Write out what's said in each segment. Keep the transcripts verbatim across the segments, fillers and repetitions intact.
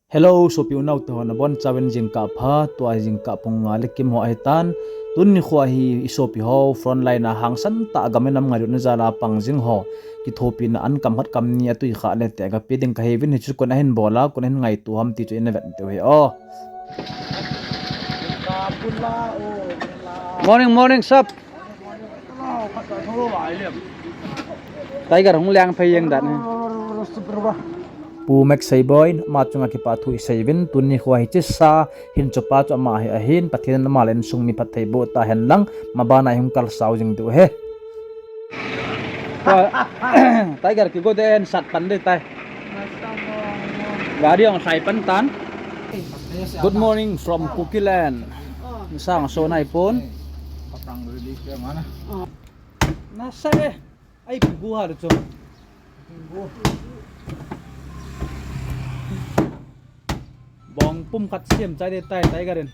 Hello, sopi unaute ho, nabonchauvin jingkah pha. Tua jingkah pung nga le kim ho ahitan. Tuni nikho hi isopi ho frontline a hangsan tah a gam le nam ngailutna jal a pang jing ho kithopina an kam khat kam ni atui khah le teh gape ding kahiuvin, hichu koi in ahin bol a, koi in ahin ngaito ham ti chu ina vet diu ahi. Morning, morning, sap. Tiger hung leng phei jeng dan hi. Pu Max Seiboi, ama chunga kipa thu iseiuvin, tuni nikho hiche sa hin chopa chu ama hi ahin, Pathen in ama le insung mi phatthei boh tahen lang, maban a ihung kalsau jing diu ahi. Tiger kigo de en sat pan de tai. Gari jong lhai pan tan. Good morning from Kukiland. Sang so nai pon. Nasa e. Ai, pinggu ha le chu. Bong pum khat siam chai de tai, Tiger in.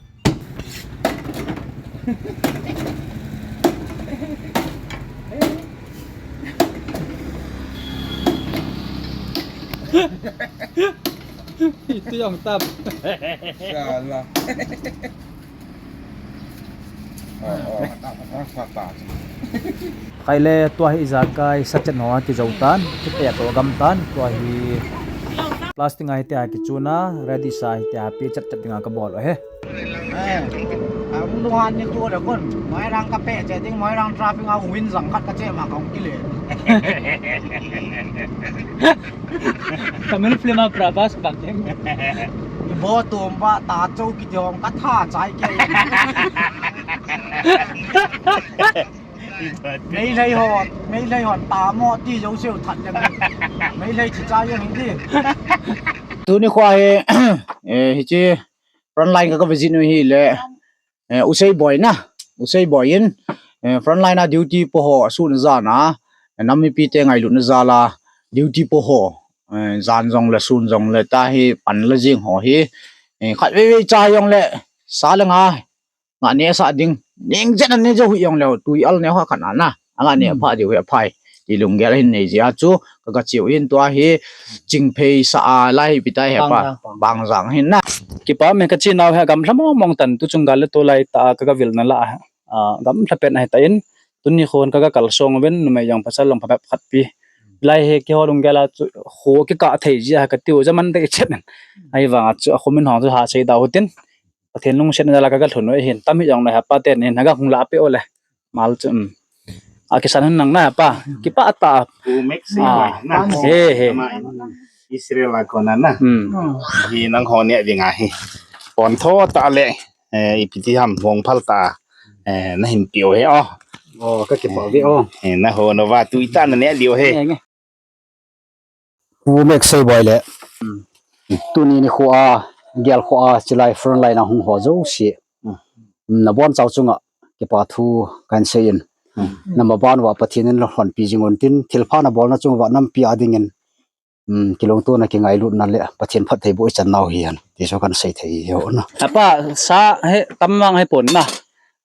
Itu jong tam. Salah. Khai le tua hi ijakai sachet ho a kijou tan, kipeh a toh gam tan, tua hi plastic a hitia kichun a, ready sa hitia pe chet chet dinga kabol u ahi. Eh, a, um, nuhan ni tu le kon, Moirang kapeh chet ding, Moirang traffic a win jang khat kache ma kahung kile. Tamil film a Prabhas bang jeng. Bo tum ba ta chou kiti hong ka tha chai ke. Meilhei ho, Meilhei ho ta mo ti jo seu that jeng. Meilhei chi chai jeng di. Tuni nikho hi, eh, hiche frontline ka, ka visit u hi le, eh, Usei Boi na, Usei Boi in, eh, frontline a duty po ho asun jan a, eh, nam mipi te ngailutna jal a, duty po ho, eh, jan jong le sun jong le ta hi pan la jing ho hi, eh, khat vei vei cha jong le, sa le nga, nga ne sa ding, ning jen an ne jo hui jong le, tui al ne ho khat na na. Anga ne pha diu hi aphai. Ti lunggel ahin nei jia chu, ka, ka chiu in tua hi, chingphei sa a lai hi pitai he pa. Bang, bang. Bang jang hin na. Kipa me ka chi nau he gamla mong mong tan tu chung gal le tu lai ta ka, ka vil na la. A, gamla pen ahi ta in. Tuni nikho ka, ka kalsong uvin, numei jong pasal jong phabep khat pi. Lai hi kiho lunggel a chu, kho kikah thei jia ka tiu jaman te chen. Ahivang a chu, a khomin hong chu ha sei dau tin. Pathen lungsetna jal a ka, ka lhun u ahin, tam hi jong le ha pa ten hin, ha ka hung la pe o le. Mal chu, um. A kisan hun nang na pa, kipa ta. Pu Max Seiboi na. He, he. Ama in Israel a kona na. Hmm. Hi nangho ne ding ahi. Pon tho ta le, eh, ipi ti ham hong phal ta. Eh, na hin pi u he o. O, ka kipa ve o. Eh, na ho no va tu ita na ne diu he. Nge, nge. Pu Max Seiboi le. Hmm. Tuni nikho a, gel kho a, chilai frontline a hung ho jouse. Hmm. Nabonchau chunga, kipa thu kahin sei in. Hmm. Namaban uva Pathen in lhonpi jing un tin, thilpha nabolna chung uva nampi a dingin. Hmm, kilungtona kingailutna le, Pathen phattheiboh ichan nau hi hen. Ti chu kahin sei thei hi ho na. Apa, sa he, tam vang he pon na.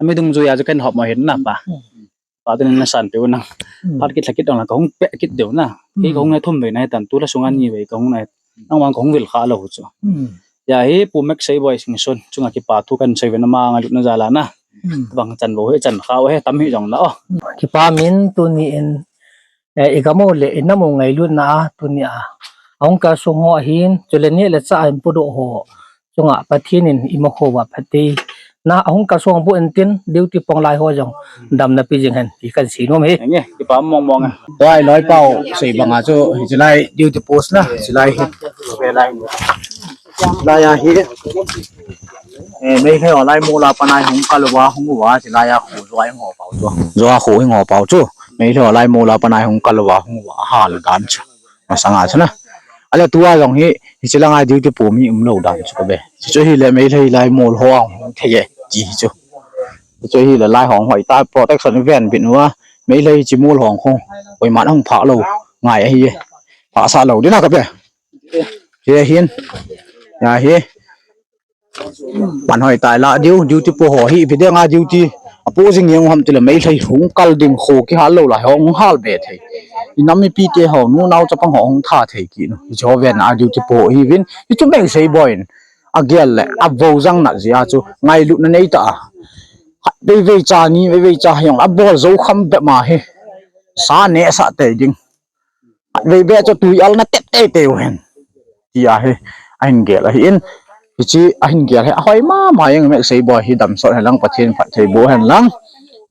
Ami dungjui a chu kahin hop mo hin na pa. Hmm. Pa tun in na san pe u nang. Hmm. Phat kit lha kit dong la ka hung pe kit deu na. Kei ka hung na thum vei na hi tan tu la sunga ni vei ka hung na. Nang vang ka hung vil kha lou chu. Hmm. Ya hi Pu Max Seiboi Singson chunga kipa thu kahin sei ve na ma ngailutna jal a na. Hmm. Bang chan vo hi chan kha u he tam hi jong la o. Kipa min tuni in, eh, i gam u le i nam u ngailutna a tuni a. Ahung kalsong ho ahin, chule neh le chah a hin podoh ho. Chunga Pathen in ima kho uva phatthei na ahung kalsong boh in tin, duty pang lai ho jong damna pe jing hen, ti kahin sei nom e. Nge, kipa mong mong a. Tua i loi pau sei banga chu, hiche lai duty post na, hiche lai hi. Lai a hi. Eh, Meitei ho lai mol a panai hung kal uva, hung uva, hiche lai a khu jo a hung ho pau chu. Jo a khu hung ho pau chu. Meitei ho lai mol a panai hung kal uva, hung uva, ahal dan chu. Masanga chu na. Ale tua jong hi, hiche langa duty po mi umlou dan chu ka ve. Hichu hile Meitei lai mol ho ahung thei e, ti hi chu. Hichu hile lai hung hoi ta protection ven bin uva. Meitei hiche mol hung hung. Koiman ahung phah lou. Ngai ahi e. Phah sah lou ding a ka ve. Hiche hin. Ya hi. Pan hoi tai la diu, duty po ho hi, ipi dinga duty. Apo jing jeng u ham tile Meitei hung kal ding kho kihal lou lai hung hal be thei. Inam mipite ho, nu nao chapang ho hung tha thei kit u. Hiche ho ven a duty po hi vin. Hichu Meksei boy in agel le avou jang nat jeh a chu ngailutna nei ta a. Khat vei vei cha, ni vei vei cha hiong abol jou kham bep ma hi. Sa neh sah tei ding. Khat vei vei chu tui al na tep tei tei u hen. Tia hi ahin gel ahi in. Hiche ahin gel hi ahoi mama jeng. Meksei boy hi damsot hen lang, Pathen phatthei boh hen lang.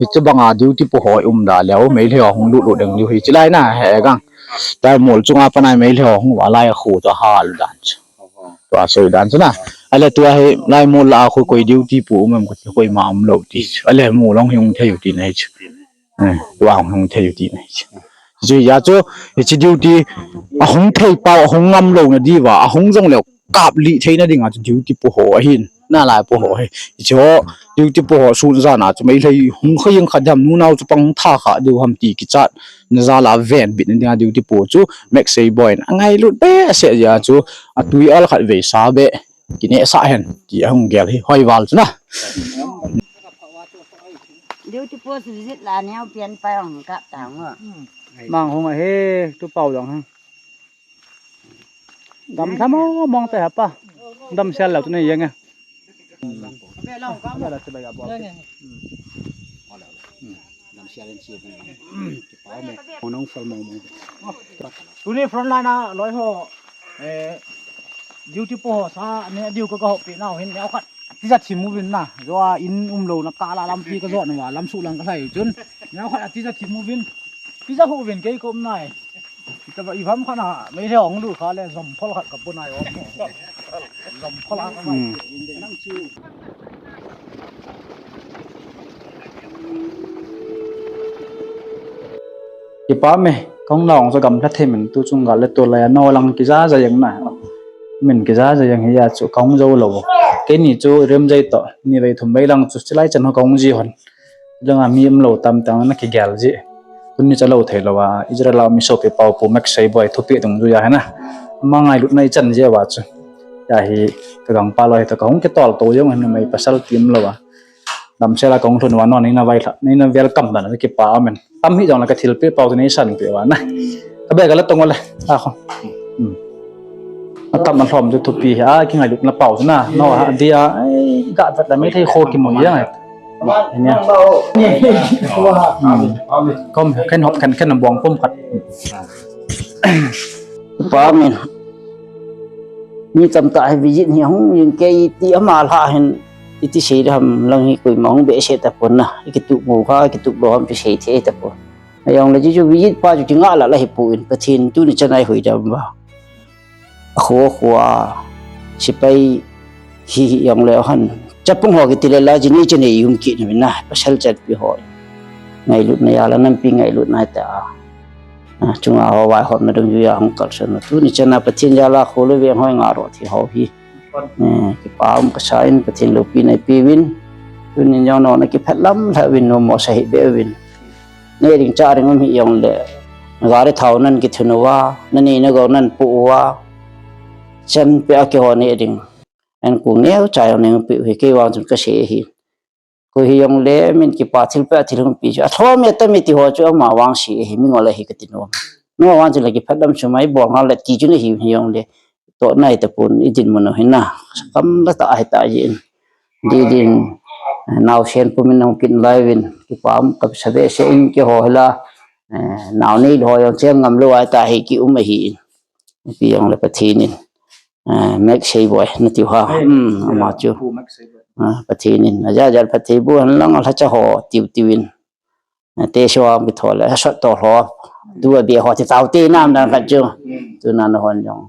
Hiche banga duty po ho um da leu, Meitei ho hung lut lut ding diu hiche lai na he gang. Lai mol chunga pat a Meitei ho hung va lai khu chu ahal dan chu. Tua sei dan chu na. Ale tua hi lai mol lah a khu koi duty po um em kati, koima umlou ti. Ale mol hung hung thei u ti na hi chu. Eh, tua hung hung thei u ti na hi chu. Chu hia chu, hiche duty ahung thei pau, ahung ngam louna diuva, ahung jong leu kap lih theina dinga chu duty po ho ahin, nalai po ho hi. Hiche ho, duty po ho sun jan a chu Meitei hung kha jeng kha ding ham, nu nao chapang hung tha kha diu ham ti kichat na jal a venbitna dinga duty po chu Meksei boy in angailut behseh jeh a chu atui al khat vei sa beh kineh sah hen ti ahung gel hi hoi val chu na. Duty post visit la neo pian pa ong kap ta ngo. Mang hung ahi, tu pau dong hang. Gam tham o mong te hapa. Damsel lou tu nei jeng e. Damsel in chi. Nong fel mong mong. Tuni front line a loi ho, eh, duty po ho sa ne diu ka, ka hoppi nau hin neo khat atija thim uvin na. Jo a in umlouna kah la lampi ka jot nauva, lam suh lang ka lhai u chun. Neo khat atija thim uvin. Tija hu uvin kei ka um nai. Itava i vam khat na, Meitei hung lut kha le jom phol khat ka pu nai o. Jom phol a ka mai. Hmm. Nang chu. Kipa me, kong naong chu gamla thei min tu chung gal le tu lai a no lang kija ja jeng na. Min kija ja jeng hi a chu kong jo lo. Keini chu rem jai to, ni vei thum vei lang chu chilai chan ho kong ji hon. Langa mi um lo tam tang na kigel ji. Tuni cha lo thei lo a, Israel a mi sopi pau pu Meksei boy thupi dungjuia hi na. Ama ngailutna i chan ji a chu. Hia hi ka gangpa loi hi to ka hung kitol to jong hin mei pasal ti um lo a. Damsel a kong lhun uva non neina vai lha, neina welcome dan a kipa amen. Tam hi jong la ka thilpeh pau te nei sanpeh uva na. Ka beh ka la tong uva le. A kho. Hmm. Atam alhom chu thupi hi a, kingailutna pau chu na. No a dia, ai, ga vet la Meitei kho kimu jeng ai. Nia. Hmm. Kom, khen hop, khen, khen buang pum khat. Pa amen. Mi tamtah hi visit hi hung jing kei ti ama lha hin iti sei ding ham lang hi koima hung behseh tapon na. I kitup mu kha, i kitup lou ham ti sei thei tapon. Ajong le chu visit pa chu kinga la la hi pon, Pathen tuni chan a i huidam uva. Akho kho a sepai hi hi jong le han. Chapang ho kiti le la jini chane i um kit na min na, pasal chatpi ho. Ngailutna jal a nampi ngailutna ta. A, chunga ho vaihopna dungjuia hung kalson na. Tuni chan a Pathen jal a kho le veng hoi nga ro thi ho hi. Eh, kipa um kasa in Pathen loupina i pe uvin. Tuni jong nona kiphet lam lha uvin, nomo sa hi be uvin. Nei ding cha ding um hi jong le. Na gari thao nan kithun uva, na nei na gou nan pu uva. Chan pe a kihou nei ding. An ku neo cha jong nei pe u hi kei vang chun ka sei hi. Koi hi jong le, min kipa thilpeh a thil hung pi chu. Alhom e tam e ti ho chu ama vang sei hi, mi ngol a hi ka ti nom. Nangho vang chu le kiphet lam chu mai bol ngal le ti chu na hi hi jong le. Toh nai tapon i dinmun u hi na. Kam la ta hi ta jin. Di din, naosen pumin hung kin lai uvin. Kipa um ka sa behseh in kihou hi la. Eh, nao nei ho jong cheng ngam lou a ta hi ki um ahi in. Pi jong le Pathen in. Eh, Meksei boy, na tiu ha. Hmm, ama chu. Ah, Pathen in. Aja ja Pathen bu han lang a lhacha ho, tiu tiu in. Eh, te so am ki thol, eh, sot to ho. Tu a bia ho ti tau te nam dan khat chu. Tu nan hon jong.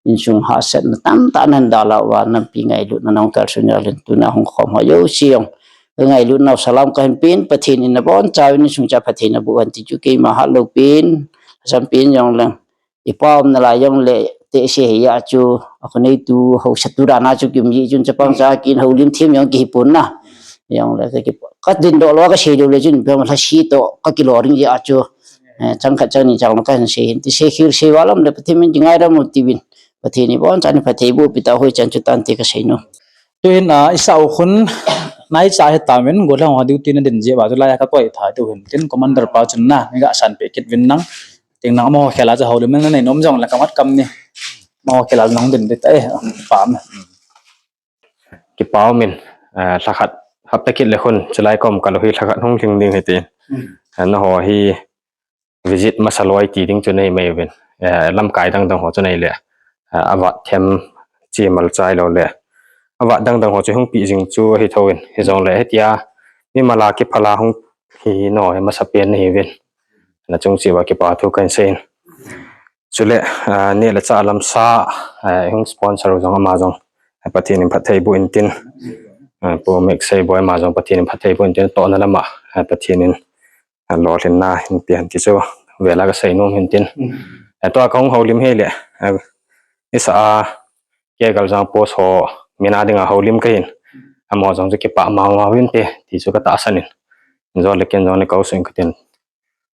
Insung hahsatna tamtah nan dalha uva, nampi ngailutna nong kalson jal in tuna hung khom ho jouse jong. Ka ngailutnau salam kahin pen, Pathen in nabonchauvin insung cha phatthei naboh hen ti chu keima hat lou pen, sam pen jong leng. I pa um nalai jong le tehse hi a chu, a khoneitu haosa tu dan a chu kium ji chun chapang cha kin houlim them jong kihi pon na. Jong le ka ki, ka din doh lou a ka sei lou le chun, pe ma lha si toh, ka kilo ring ji a chu. Eh, chang khat chang ni chang lou kahin sei hin. Ti sei khel sei val um le Pathen min kingaidam u ti uvin. Pathen in abonchan phatthei boh pi tau hoi chan chu tan ti ka sei nom. Tuhin, ah, i sa u khun nai cha hi tauvin, gollhang ho duty na din jeh uva chu lai a ka koi tha tu hin. Tin commander pa chun na, mi ga san pe kit uvin nang. Ting nang mo khela cha ho le men nei nom jong la kamat kam ni. Mo khela nang din de tai. Pam. Kipa umin, eh, lhakhat hapta kit le khun, chulai kom kal u hi lhakhat hung lhing ding hiti. Hmm. Eh, naho hi visit masa loi ti ding chu nei mai uvin. Eh, lamkai dang dang ho chu nei le. Eh, avat them chi mal chai lo le. Avat dang dang ho chu hung pi jing chu hi tho in. Hi jong le hitia mi mala kiphala hung hi no hi masa pen nei uvin. Na chung chiva kipa thu kan sei in. Chule, ah, neh le chah lamsa, ah, hung sponsor u jong ama jong, ah, Pathen in phatthei boh intin. Ah, Pu Mek Seiboi ama jong Pathen in phatthei boh intin. Tohna lama, ah, Pathen in, ah, lolhinna hin pe hen ti chu vela ka sei nom hin tin. Mm. Ah, tua ka hung houlim hi le, ah, isa a ke gal jang post ho mina dinga houlim ka hin. Amo jong chu kipa ma ma vin te ti chu ka tahsan in. Jo le ken jong le ka usun ka tin.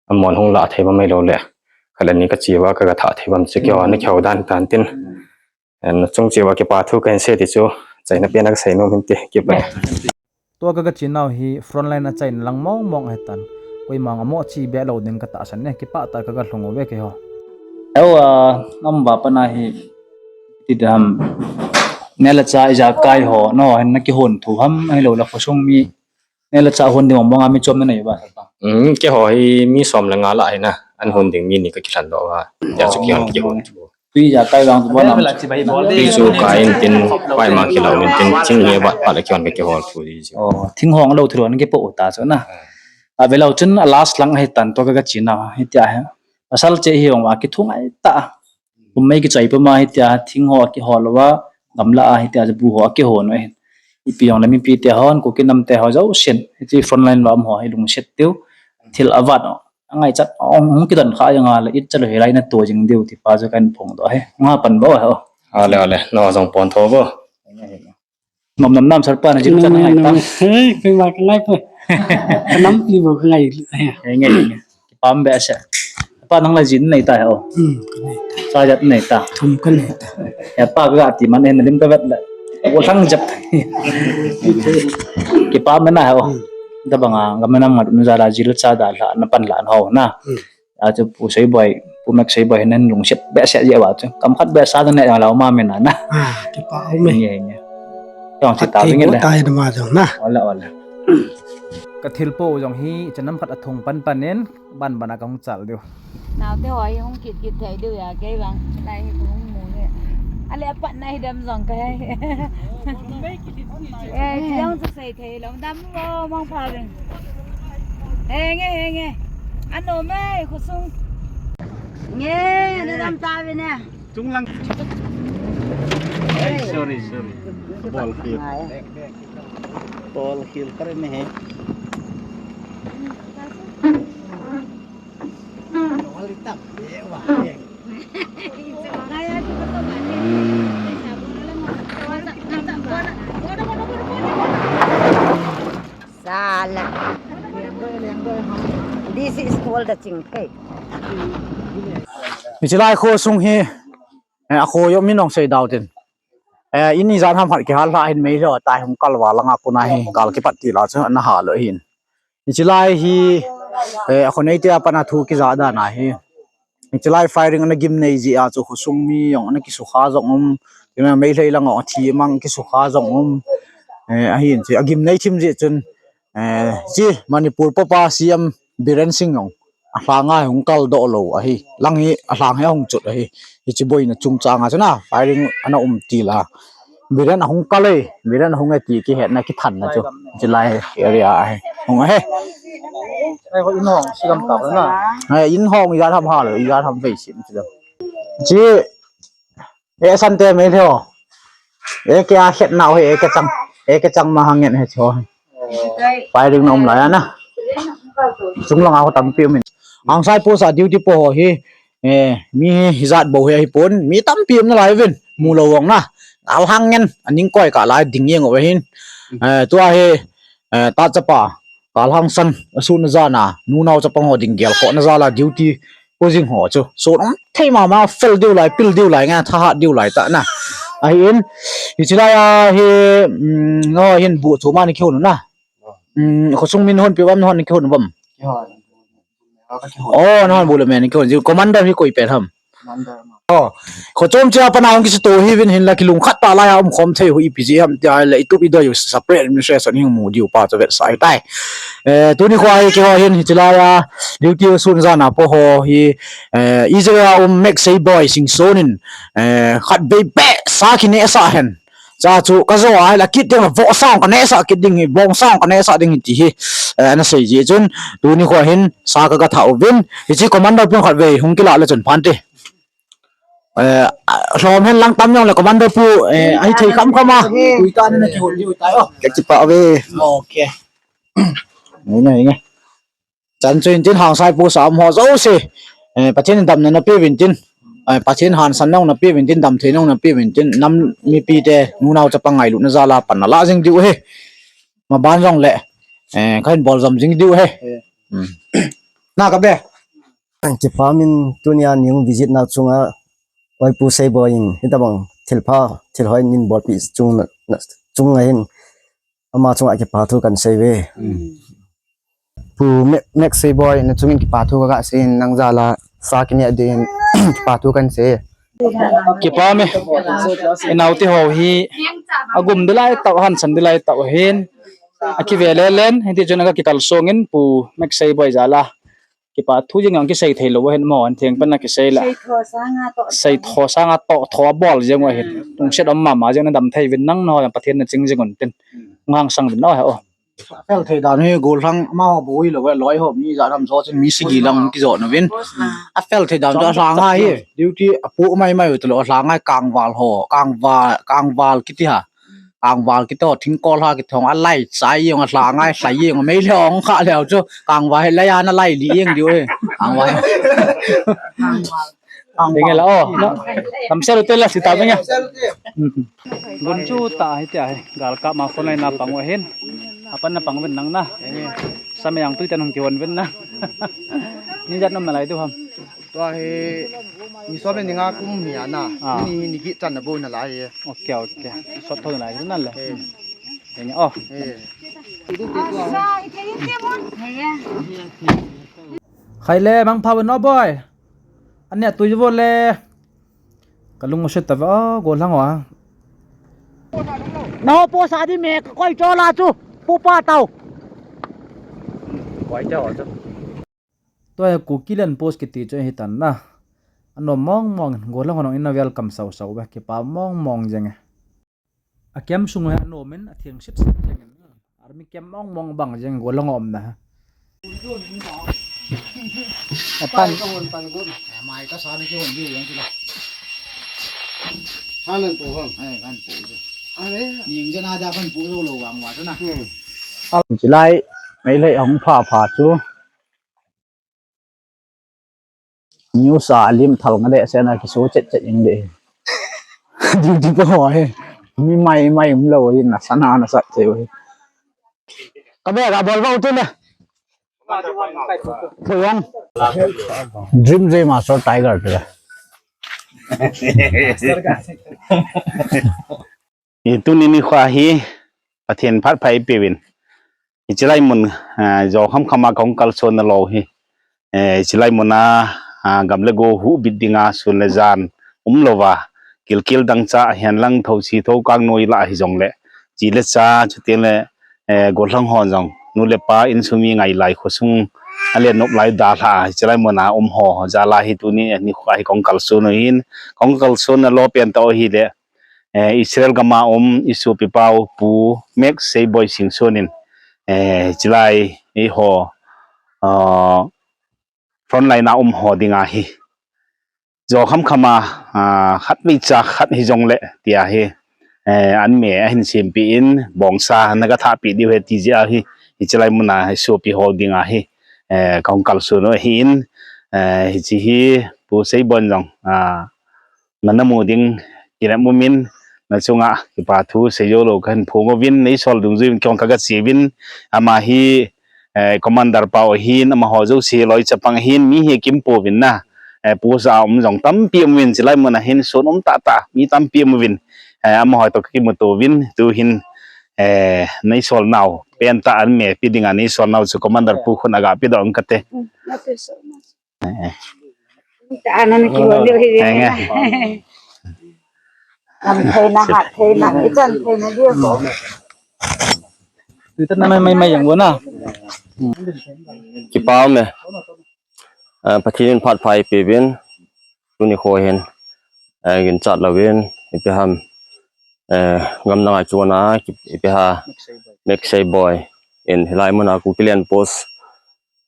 Amon hung la thei ba mai lo le. Khala ni ka chiva ka ga tha thei bam che kyo na kyo dan tan tin. En chung chiva kipa thu kan sei ti chu. Chaina pe na ka sei nom hin ti kipa. Tua ka ga chinau hi frontline a chaina lang mong mong he tan. Koima nga mo chi be lo ding ka tahsan ne kipa ta ka ga lhung ve ke ho. Eu a nam ba pa na hi ti dam. Neh le chah ija kai ho no hen na kihon thu ham ai lo la khosung mi. Neh le chah hon ding mong mong a mi chom na nei ba. Hmm, ke ho hi mi som le nga la hi na. An hon ding mi ni ka kilhan doh va. Ya chu kion kihon thu. Tui ja kai vang tu ba na. Tui chu kai in tin, kai ma kilo in tin, thing hi vat pat le kion ka kihol thu di chu. Oh, thing hong lo thu lo na kipo ta chu na. A ve lo chun a last lang hi tan to ka ga chin na hi tia he. Pasal che hi hong va ki thung ai ta. Kum mei kichai puma hitia thing ho kihol uva, gamla a hitia bu ho kihon u hin. Ipi jong le mipi te hon, Kuki nam te ho jousen, hiti frontline va um ho hi lungset diu, thil avat u, angaichat u, hung kidon kha jong a le, it cha lou hilai na to jing diu, ti pa chu kan phong doh he. Nga pan bo he o. Ale, ale, na jong pon tho bo. Nom nom nam sar pa na jil chan ngai ta. Hei, kei ma ka ngai pe. Ka nampi bo ka ngai. Ngai, ngai, ngai. Kipah behseh. Pa nang la jin nei ta ho. Hmm, ka nei ta. Cha jat nei ta. Thum ka nei ta. Ya pa ka ti man en lim ka vet la. Wo thang jap. Kipah mena ho. Hmm. Da banga, ka mena mat nu ja la jil cha da la, na pan la ho na. Hmm. A chu Pu Seiboi, Pu Mek Seiboi hin lungset behseh jeh uva chu. Kam khat behseh dan ne jong lau ma min na. Ah, kipah um e. Nge, nge. Jong chi ta thei nge bo le. Tai na ma jong na. Wala, wala. Ka thil po jong hi, chanam khat a thung pan pan in, ban ban a ka hung chal diu. Nau te ho hi hung kit kit thei diu ya, kei vang. Lai hi ka hung mu nge. Ale a pat na hi dam jong ka he. Eh, chi jong chu sei thei lo, dam lo, mong pha vin. He nge, he nge. Ano mai, khosung. Nge, na dam ta ve ne. Chung lang. Hey, sorry, sorry. Ball khel. Ball khel kar me he. Sala. This is called the chingkei. Hiche lai khosung hi, eh, a kho jong min hung sei dau tin. Eh, in ijat ham khat kihal lha hin mei lho tai hung kal va langa kona hi kal kipat ti la chu ana ha lou hin. Hiche lai hi, eh, a kho nei te a pat a thu kija dan ahi. Hiche lai firing ana gimnei jeh a chu khosung mi jong ana kisukha jong um, tima Meitei langa athi mang kisukha jong um. Eh, ahin chu agimnei thim jeh chun, eh, chi Manipur papa C M Biren Singh jong alhanga hung kal doh lou ahi. Lang hi alhang hi ahung chut ahi. Hiche boina chungchang a chu na firing ana um ti la. Biren ahung kal e, Biren ahung e ti kihetna kithanna chu. Hiche lai area ahi. Hung ahi. Ai, ho in hong, si gam ta na. Ai, in hong, ijat ham hal, ijat ham vei sim chu. Chi, eh, san te mai lho. Eh, ke a hetna ho, eh, ke chang, eh, ke chang ma hang ngen he chu. Firing na um lai a na. Chung langa ho tampi um in. Angsai post a duty po ho hi, eh, mi hi hijat bou hi ahi pon, mi tampi um nalai uvin, mu lou vang na. Alhang ngen, aning koi kah lai ding jeng uva hin. Eh, tua hi, eh, ta chapa, Kalhang san, asun na jana, nu nao chapang ho ding gelkhohna jal a duty, po jing ho chu. Sun um thei mama, fel diu lai, pil diu lai, nga thahat diu lai ta na. Ahin, hiche lai a hi, um, no hin bu chu ma ni kihon na. Um, khosung min hon pe bam, hon ni kihon bam. Oh, nahon bol le men kihon jiu. Commander hi koi pen ham? Commander ma. Oh, khochom chia pana hung kisato hiuvin, hinla kilungkhat tah laiya umkhom thei u ipi jeh ham tia le itup idoi u separate administration hi mu diu pa chu vetsah hitai. Eh, tuni khoa hi keiho hin hiche laiya duty u sun jana po ho hi, eh, Israel a um Max Seiboi Singson in, eh, khatvei beh sa kinehsah hen. Cha chu kajo a hila kit ding, vohsa kanehsah kit ding hi, bongsa kanehsah ding hi ti hi, eh, ana sei jeh chun, tuni khoa hin sa kaga thah uvin, hiche commander pun khatvei hung kilah le chun phante. Eh, lhom hen lang tam jongle commander pu, eh, ahithei khamkham a, tuitah in nakihon diu tai o. Kakipah uve. Okay. Nge, nge, nge. Chan chu intin hangsai post a um ho jouse, eh, Pathen in damna napeh uvin tin, eh, Pathen hansanna napeh uvin tin, damtheina napeh uvin tin, nam mipite, nunao chapang ngailutna jal a pan nalah jing diu ahi. Maban jongle, eh, kahin boljom jing diu ahi. Na kabe. Kipah in tunia nei hung visit nau chunga, oi Pu Seiboi in hitobang thilpha, thilhoi neibolpeh chunga hin, ama chunga kipa thu kahin sei uve. Pu Max Seiboi, nachungin kipa thu kaga sei in, nang jal a sa kineh dingin kipa thu kahin sei. Kipah e, inaote ho hi agum ding laitah, hansan ding laitah hin, akive lelen, hitichun aga kikalsong in Pu Max Seiboi jal a kipa thu jeng jong kisei theilou ahin, amaho thengpen a kisei le, seitho sanga toh tho abol jeng u ahin, lungset um mama jeng, nadam thei uvin, nangho Pathen naching jing un tin, ngangsang uvin nao he o. Afel thei dan hi gollhang amaho bou hilou ve, loi ho mi ijat ham jo chun mi sagi lang kijot uvin. Afel thei dan chu alhanga hi duty apoh maimai u talou, alhanga kangval ho, kangval, kangval kiti ha, kangval kiti ho, thingkol ha kiti ho alai chai jeng, alhanga lhai jeng, meilhei hung kha leu chu kangval hi laiya nalai lih jeng diu hi. Kangval. Ding la o, no. Damsel u te la sita ding a. Gun chu tah hitia hi galkap ma phone line a pang u ahin. Apan na pang uvin nang na. Samyang tui tan hung kihon uvin na. Ni ijat um nalai diu ham? Tua hi ni som le ni nga kum hi ana. Ni, ni giet chan nabol nalai e. Okay, okay. Sot tho nalai na le. Ding o. Khai le, mangpha uvin o boi. Ania tui vo le. Kalung u set tave o, gollhang o. Nangho post a ding me kakoi chol a chu, pu pa tao. Koi tao chu. Tua hi Kukiland post kiti chu hitan na. Anom mong mong, gollhang ho nangin na welcome sau sau ve, kipa mong mong jeng e. A camp sung u hi anom in, atheng sip sip jeng in. Army camp mong mong bang jeng gollhang ho umna. Apan. Mai kasa na kihon diu jeng chu la. Hanan pu hon. Ai, kan pu chu. Are. Ning jana da kan pu lou lou vang va chu na. Chilai, meilhei hung pha pha chu. News a lim thal nga de sena kiso chet chet ing de. Duty pa ho hi. Mi mai mai umlou hi, nasana nasat che hi. Kabe kabol ba u te le. Thuyong. Dream J Master Tiger te le. I tuni nikho hi Pathen phat pha eipeuvin. Hiche lai mun, ah, jo kham kham a kahung kalson nalou hi. Eh, hiche lai mun a, ah, gam le go huhbit dinga sun le jan umlouva, kilkel dangchah hihen lang thousi thoukang noi lah hijongle, chi le cha, chuteng le, eh, gollhang hon jong, nu le pa, insung mi ngai lai, khosung alen nop lai dalha a, hiche lai mun a um ho jal a hi tuni nikho hi kahung kalson u ahin, kahung kalson nalou pen tah u ahile, eh, Israel gam a um i sopi pau Pu Max Seiboi Singson in, eh, hiche lai eiho, ah, front line a um ho dinga hi jo kham kham a, ah, khat vei cha khat hijongle tia hi, eh, an me ahin sempeh in, bongsa naga thahpeh diu ahi ti jeh a hi, hiche lai mun a i sopi ho dinga hi, eh, kahung kalson u ahin, eh, hiche hi Pu Seiboi jong, ah, nana mu ding kinep um in, nachunga kipa thu seijou lou kahin phong uvin, neisol dungjui uvin keiho kaga che uvin, ama hi, eh, commander pau ahin, amaho jouse loi chapang ahin, mi hi kimpouvin na, eh, post a um jong tampi um uvin, hiche lai mun a hin sun um tah tah mi tampi um uvin, eh, amaho toh kakimuto uvin, tuhin, eh, neisol nau Pen ta an me pi ding ani so nau chu commander pu khun aga pi dong kate. Mm, na pe so na. Eh, eh. Ta an na ki won deu hi. Eh, eh. Lam thei na, hat thei na, i chan thei na deu. Ita na mai mai mai yang wona. Kipa me. Eh, Pathen in phat pha eipeh uvin, tuni kho hin, eh, ginchat louvin, ipi ham, eh, gam dang a chun a, ipi ham, Max Seiboi in hilai mun a Kukiland Post,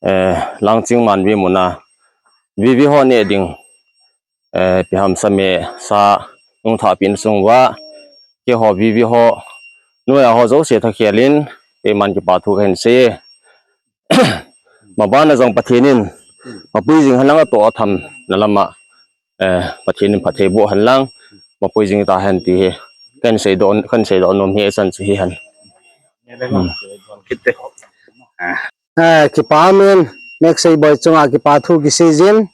eh, Langching Manvi mun a, V V ho neh ding, eh, ipi ham sa me, sa nung tha pin sung uva, keiho V V ho, noiya ho jouse thakhel in, keiman kipa thu kahin sei e. Maban a jong Pathen in, mapui jing hen lang atoh atham na lam a, eh, Pathen in phatthei boh hen lang, mapui jing ta hen ti hi, kahin seidoh, kahin seidoh nom hi, ichan chu hi hen. Hmm. Eh, kipa min, Max Seiboi chunga kipa thu kisei jin.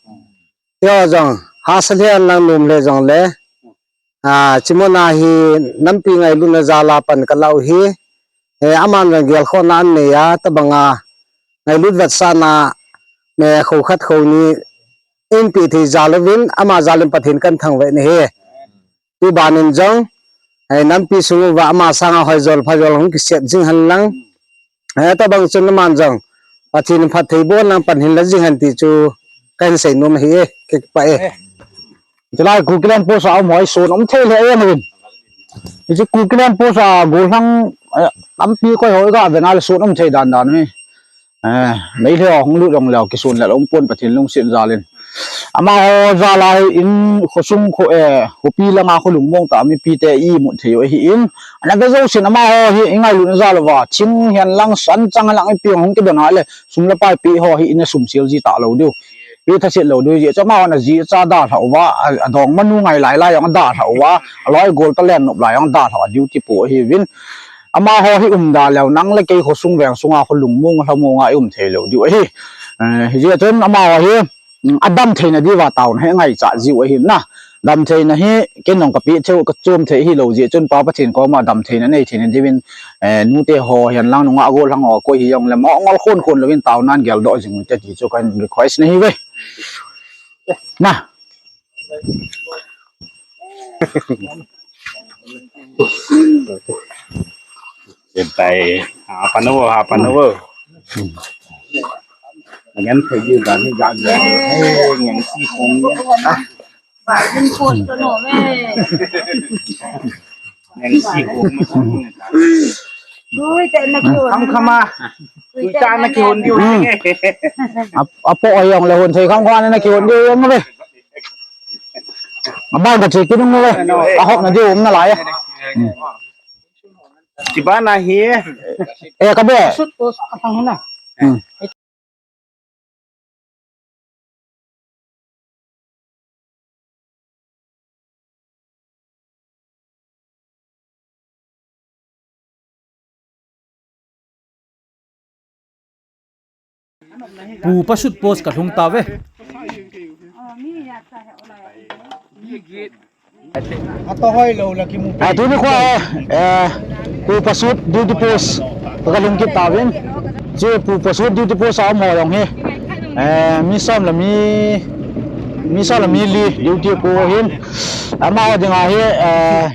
Keiho jong, hahsa lheh hen lang nom lheh jongle, ah, hiche mun a hi nampi ngailutna jal a pan kalah u hi, eh, aman jong gelkhohna anei a, tobang a ngailut vetsahna, me kho khat kho ni, eipeh thei jal uvin, ama jal in Pathen kahin thangvah in ahi. Tuban in jong, eh, nampi sung uva ama sanga hoijol phajol hung kisep jing hen lang. Eh, tobang chun aman jong, Pathen in phatthei boh lang pan hin la jing hen ti chu kahin sei nom ahi e, kipah e. Chulai Kukiland Post a um ho hi sun um thei lheh jeng uvin. Hiche Kukiland Post a gollhang, eh, tampi koi ho ga vena le sun um thei dan dan hi. Eh, Meitei ho hung lut jong leu kisun le um pon, Pathen lungset jal in. Amaho jal a hi in khosung kho, eh, khopi langa kho lungmong tah a mipi te imut thei u ahi in. Ana ve jousen amaho hi i ngailutna jal uva, thing hen lang, san chang hen lang, ipi hung kidon a le, sum le pai pe ho hi in asum sel ji talou diu. Pe thaset lou diu, hijeh chun amahon ajih acha dalhah uva, a, adongmanu ngai lai lai jong adalhah uva, aloi gol talen nop lai jong adalhah a duty po ahiuvin. Amaho hi umda leu nang le kei khosung veng sunga kho lungmong lhamong a i um thei lou diu ahi. Eh, hijeh chun amaho hi, mm, adam theina diuva taona hi ngaichat jiu ahi na. Dam theina hi, kei jong kapeh thei u, kachom thei hilou jeh chun Pa Pathen koma dam theina nei theina diuvin, eh, nute ho hen lang nungah gollhang ho koi hijongle mongol khon khon louvin taonan geldoh jing ute ti chu kahin request nahi uve. Na. Hiện tại, hả, pan over, hả, pan over. Ngắn thời gian đó thì gạt gạt, ê, ngắn si không nhá. Ngắn si không. Ui, tệ na kihon. Kham kham a. Ui, tệ na kihon diu. Ap-, apo ayong le hon thei kham kham na kihon diu yong ve. Abang ka che kidung ve. Ahok na diu um nalai. Chiba na hi. Eh, ka be. Sut to ka thang na. Hmm. Pu Pasut post ka lhung tave. A, tuni kho, eh, Pu Pasut duty post ka lhung kit tauvin. Chu Pu Pasut duty post a um ho jong hi, eh, mi som le mi, mi som le mi li duty pu hin. Amaho dinga hi, eh,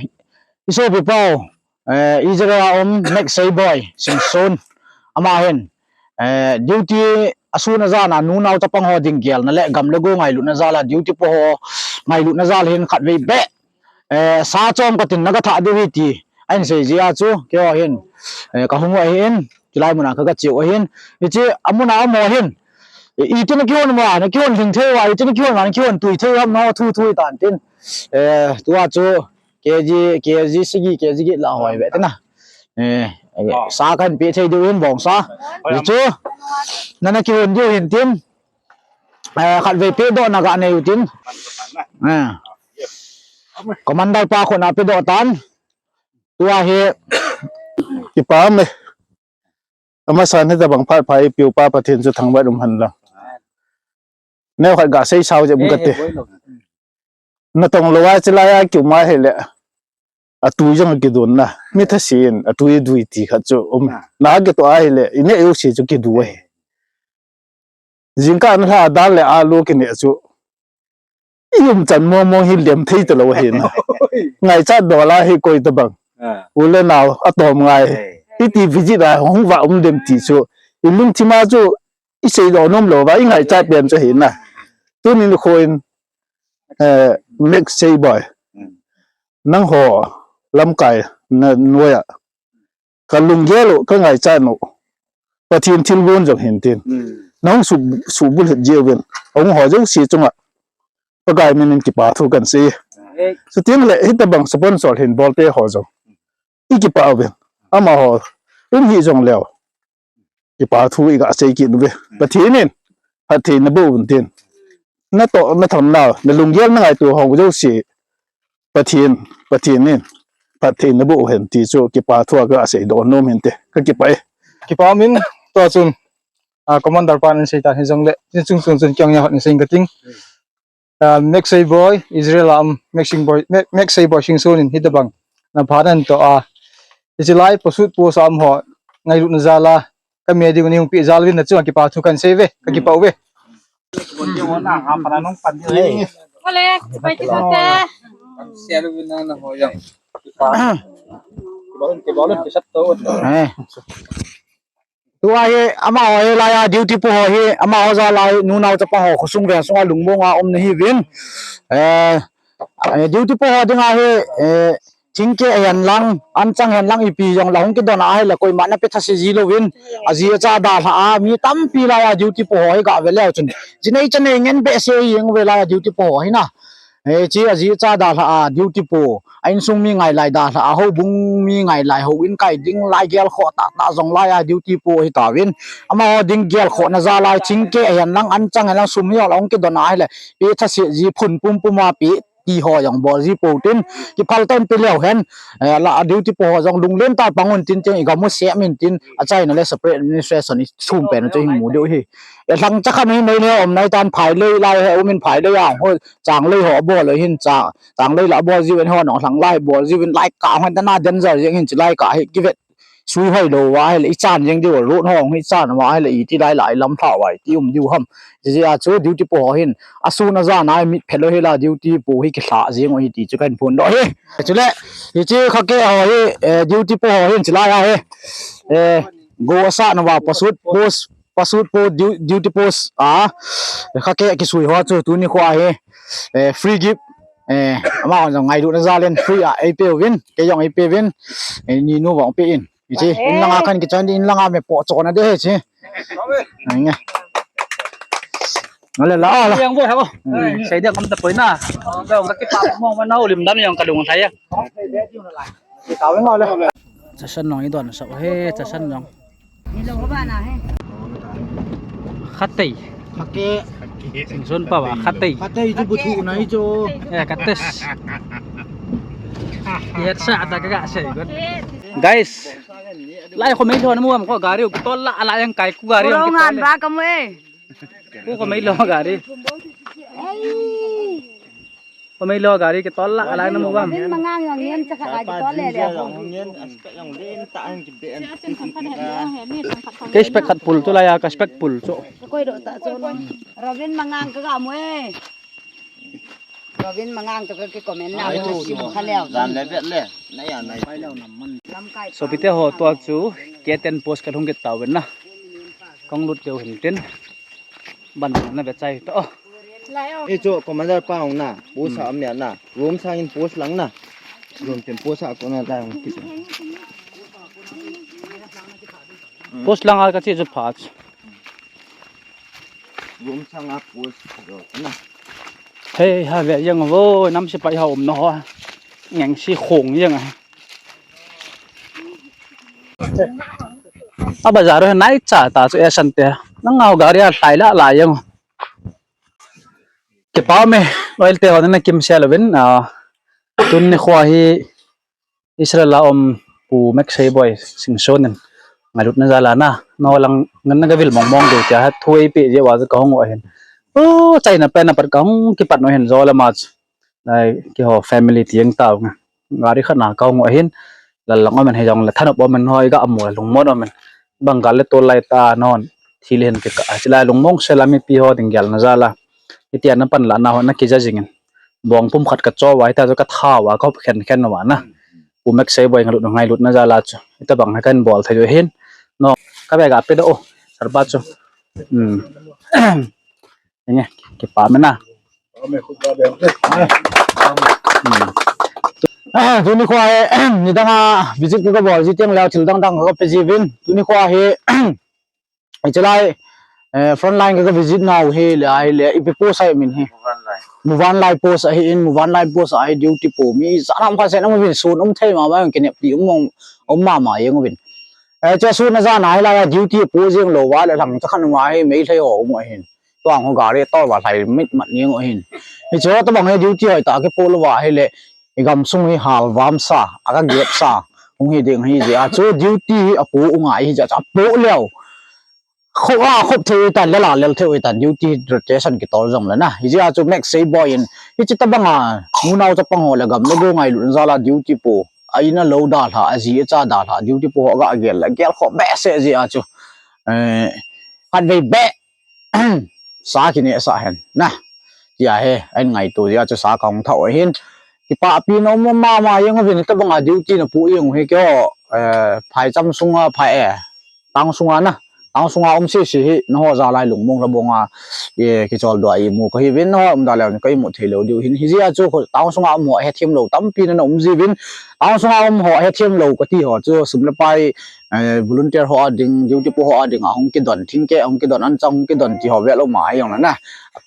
i sopi pau, eh, Israel a um Max Seiboi Singson. Ama hin, eh, duty a sun a jan a nunao chapang ho ding gelna le gam le go ngailutna jal a duty po ho ngailutna jal hin khatvei beh, eh, sa chom katin na ka thah diu hi ti ahin sei jeh a chu keiho hin, eh, ka hung u ahin, chulai mun a ka, ka che u ahin, hiche a mun a um ho hin, eh, iti na kihon uva, na kihon lhing thei uva, iti na kihon uva, na kihon tui thei uva, na thu thu tan tin, eh, tua chu K G, K G sagi, K G get la hoi ve te na. Eh, sa kahin pe thei diu hin bongsa. Hichu, na na kihon diu hin tin. Eh, khatvei pedohna ga nei u tin. Eh. Commander pa khut a pedoh tan. Tua hi. Kipa me. Amasan hi tabang phat pha eipeu pa Pathen chu thangvah um hen lang. Neo khat ga sei sao je um kate. Natong lou a chilai a kium a hile. atui jong kidon na. Mi thasen, atui dui ti khat chu um. Na kitoh ahile, ineh jouse chu kidu ahi. Jingkah na lha dan le alu kineh chu. I umchan mong mong hi lem thei talou ahi na. Ngaichat dol a hi koi tabang. U le nao atom ngai. Hiti visit a hung va um dem ti chu. I lungthim a chu i seidoh nom lou va, i ngaichat pen chu ahi na. Tuni nikho in, eh, Mek Seiboi. Nangho lamkai na noiya. Ka lunggel u, ka ngaichat u. Pathen thilgon jong hin tin. Nahung su, subulhit jeh uvin. Ahung ho jouse chunga Pakai min in kipa thu kan sei. Chuti le hitabang sponsor hin bolte ho jong. I kipah uvin. Amaho um hih jongleu. Kipa thu i ga sei kit uve. Pathen in phatthei naboh un tin. Natoh natham nau, na lunggel na ngaito ho jouse. Pathen, Pathen in phatthei naboh hen ti chu kipa thu a ka seidoh nom hinte. Ka kipah e. Kipa min tua chun, ah, commander pan in sei tan hijongle, chung chung chun kei jong hot in sei kating. Ah, Mek Seiboi, Israel a um, Mek Seiboi, Mek, Mek Seiboi Singson in hitabang na pha nan toh a. Hiche lai pasut post a um ho ngailutna jal a, ka me ding u nei hung peh jal uvin na chunga kipa thu kan sei uve, ka kipah uve. Ole, bai ti te. Eh. Tua hi, amaho hi laiya duty po ho hi, amaho jal a hi, nunao chapang ho khosung veng sunga lungmong a umna hiuvin. Eh, eh, duty po ho dinga hi, eh, thingkeh hen lang, anchang hen lang ipi jong la hung kidon a ahile koima na pe thase ji louvin, aji acha dalha a, mi tampi laiya duty po ho hi ga ve leu chun. Jinei chanei ngen behseh jeng uve laiya duty po ho hi na. Eh, hiche aji acha dalha a, duty po. A insung mi ngailai dalha a, houbung mi ngailai, houin kai ding lai gelkhoh tahtah jong laiya duty po hitauvin. Amaho ding gelkhohna jal a hi thingkeh hen lang, anchang hen lang, sum hi jong la hung kidon a ahile. Pe thase ji phun pumpum a pe ti ho jong bol ji pou tin, kiphal tah in pe leu hen, eh, la duty po ho jong lunglen tah pang un tin tin, i gam u sem in tin, achaina le separate administration i sum pen u chu hin mu diu hi. E lhang cha khat hi mei le um nai tan phai lei lai he um in phai lei a ho chang lei ho bol lei hin cha, chang lei la bol jiu in ho nong lhang lai bol jiu in lai ka hon ta na danger jeng hin chi lai ka hi kivet sui hoi lou va ahile, i chan jeng diu, road ho hung i chan va ahile, iti lai lai lam lha va, iti um diu ham. Jeh a chu duty po ho hin, asun ajan a mit phet lou hi la duty po hi kilha jeng u hi ti chu kahin phondoh hi. Chule, hiche khakeh ho hi, eh, duty po ho hin chilai a hi. Eh, go asahna va pasut post, pasut po du-, duty post a, khakeh kisui ho chu tuni kho a hi. Eh, free gift. Eh, ama jong ngailutna jal in free a eipeuvin, kei jong eipeuvin. Eh, ninu vang pe in. Hiche, in langa khan kichon ding, in langa me po chon a de hiche. Nge. Ngale la, la. Yang bo ha bo. Sei dia kam ta poi na. Dong ka kipa mo ma na ulim dam yang ka lung sai ya. Chasan nong i don sa he, chasan nong. Khatei. Khakeh. Singson pa ba, khatei. Khatei chu bu thu na hi chu. Eh, khates. Yet sa ta ka ga sei got. Guys, lai kho mei lho na mu am kho gari u tol la ala yang kai ku gari u tol. Ngan ba ka mu e. Ku kho mei lho gari. Kho mei lho gari kitol la ala na mu am. Robin mangang jong ngen cha kha kitol le le. Ke spek khat pul chu la ya ka spek pul chu. Koi do ta chu. Robin mangang ka ga mu e. Robin mangang to ka ki comment na mo sim kha leo. Dan le bet le. Na ya na. Lamkai. Sopite ho, tua chu K ten post ka lhung kit tauvin na. Kong lut keu hin tin. Ban na ve chai to. E chu commander pa hung na. Post a mi na. Room sang in post lang na. Room ten post a ko na da hung kit. Post lang a ka chi chu pha. Room sanga post ro na. Hei, ha ve jeng vo, nam sepai ho um na ho. Ngeng si khong jeng a. A bazar ho nai cha ta chu e san te. Nang ngau gari a hlai la la jeng. Kipa me, loyal te ho na kim sel vin, a, tun ni kho hi Israel a um Pu Mek Seiboi Singson in ngailutna jal a na, no lang ngan na ka vil mong mong deu tia, thu ei pe je wa ka hung o hin. O, China pen na pat ka hung kipat no hin jo la ma chu. Nai, keiho family tieng tau nga. gari khat na kahung u ahin, lal lang umin hijongle thanop umin hoi ga amu lungmon umin. Bang gal le tol lai ta non thil hin kikah a chilai lungmong sela mipi ho ding gelna jal a. Hitia na panlahna ho na kija jingin. Bong pum khat kacho uva, hita chu katha uva, kahop khen khen uva na. Pu Max Seiboi ngailutna jal a chu. Hitabang hi kahin bol thei u ahin. No, ka bag a pe doh o, sir pa chu. Hmm. Enge, kipa mena. Hmm. Ah, tuni kho hi, nidang a visit ka bol ji teng leh thil dang dang ka pe jiuvin. Tuni kho hi, Hichelai, eh, frontline ka, ka visit nau hi le, ahile, ipi post ahi min hi. Muvanlai. Muvanlai post ahin, Muvanlai post ahi duty po. Mi ijat ham khat seh na um uvin, sun um thei mama, kineppi um, um mama jeng uvin. Eh, hiche sun a jan a hilai a duty po jeng lou uva le lhang cha khat um ahi, Meitei ho um ahin. Tuang ho gari tol uva lhai mit mat jeng u ahin. Hiche ho tobang hi duty hoitah a kipo lou uva ahile, igamsung hi halvam sa, aga gep sa, hung hi ding ahi jeh a chu duty hi apo u ngai ahi jeh a chu apo leu. Khop a khop thei u ahitan, lel a lel thei u ahitan, duty rotation kitol jongle na. Hijeh a chu Max Seiboi in, hiche tobang a, nunao chapang ho le gam le go ngailutna jal a duty po, a in a lou dalha, aji acha dalha, duty po ho ga gel le, gel khop behseh jeh a chu. Eh, khatvei beh, sa kineh sah hen, na. Tia hi, ahin ngaito jeh a chu sa kahung thah u ahin. Kipahpi na um mama jeng uvin, hitobang a duty na po jeng u hi keiho, eh, phaicham sunga, phai, eh, town sunga na. Town sunga um sese hi, nangho jal a hi lungmong lha bong a, eh, kicholdo a imu kahiuvin, nangho um da leu in ka imu thei lou diu ahin. Hijeh a chu town sunga um ho hethem lou tampi na na um jiuvin. Town sunga um ho hethem lou kati ho chu sum le pai, eh, volunteer ho a ding, duty po ho a ding a hung kidon, thingkeh hung kidon, anchang hung kidon ti ho vel um a ahi jongle na.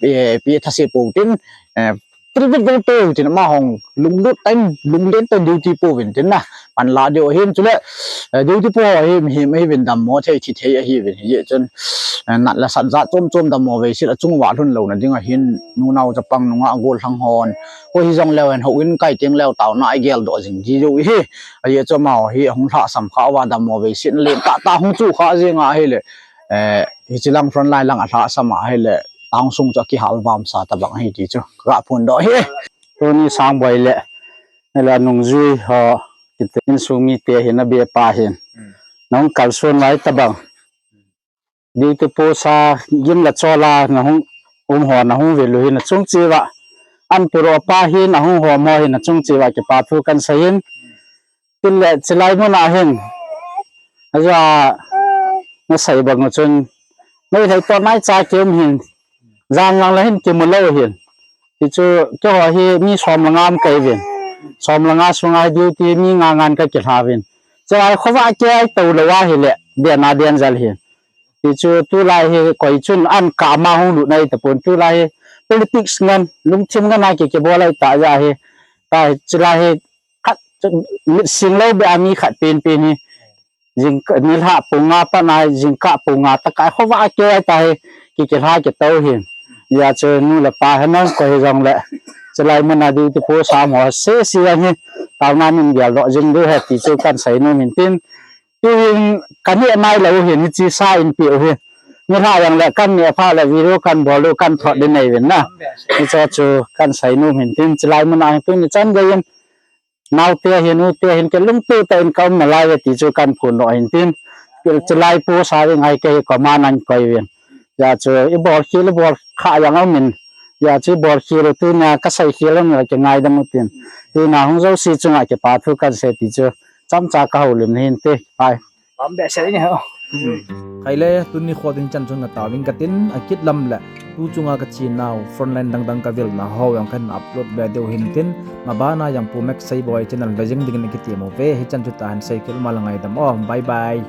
Eh, pi thase pou tin, eh, private vel pou tin ama hung lunglut tah in, lunglen tah in duty pouvin tin na. Panla diu ahin chule, eh, duty po ho hi mihem ahiuvin dammo thei, thi thei ahiuvin. Hijeh chun, eh, nat le sat jat chom chom dammo veiset a chung uva lhun louna ding ahin, nunao chapang nungah gollhang hon. Koi hijongleu hen houin kai teng leu taona a igeldoh jing ji diu ahi. Ajeh chu amaho hi ahung lhahsam kha uva dammo veiset na lentah tah hung chu kha jeng a ahile, eh, hiche lang frontline lang alhahsam a ahile, town sung chu akihalvam sa tobang ahi ti chu kaga phondoh ahi. Tuni Sangboi le, le nungjui ho, kiti insung mite hin abe pa hin. Nahung kalson uva hitobang duty post a gim le chol a nahung um ho nahung vel u hi nachung cheh uva, an puro pa hin ahung hom ho hi nachung cheh uva kipa thu kahin seiyin. Tin le chilai mun a hin, ajeh a nasei bang u chun, Meitei toh naicha kium hin, jan lang le hin kimu lou hin. Hichu keiho hi mi som le nga um kahiuvin. Som le nga sunga hi duty mi nga ngan kakilha uvin. Chulai khovah kei a itou lou ahile, den a den jal hin. Hichu tulai hi koi chun an kah ma hung lut nai tapon, tulai hi politics ngen, lungthim ngen a ki, kibol ahi tah jeh ahi. Tua hi chulai hi khat chu mit sing lou beh a mi khat pen pen hi. Jing, nilhah pung nga pat a, jingkah pung nga tah a khovah kei a tahi, ki, kilha kitou hin. Hijeh chun nu le pa hi nahung koi hijongle, chulai mun a duty post a um ho sese hi, taona min geldoh jing diu ahi ti chu kahin seinom hin tin. Tuhin kaneh nailou hin hiche sa in peh u hi. Nilhah jongle kaneh phat le video kahin bol u kahin thot ding ahiuvin na. Hiche chu kahin seinom hin tin, chulai mun a hin tuni chan gei in naote hin, ute hin, kilungtoh tah in kaum nalai e ti chu kahin phondoh hin tin. Chulai post a ding ahi kei hi command ahin koi uvin. Hijeh chun ibol khel, ibol khah jong aumin. Hijeh chun ibol khel u tunia kasei khel u le kingaidam u tin. Tuna hung jouse chunga kipa thu kahin sei ti chu chomcha kahoulimna hin te. Bye. Pam behseh in ho. Khaile, tuni kho ding chan chun ngatah uvin katin, akit lam le tu chunga kachenau frontline dang dang kavilna ho jong kahin upload be diu hin tin, mabana jong Pu Max Seiboi channel ve jing dingin kitem uve, hichan chu tahen, seikhel uma le ngaidam o, bye bye.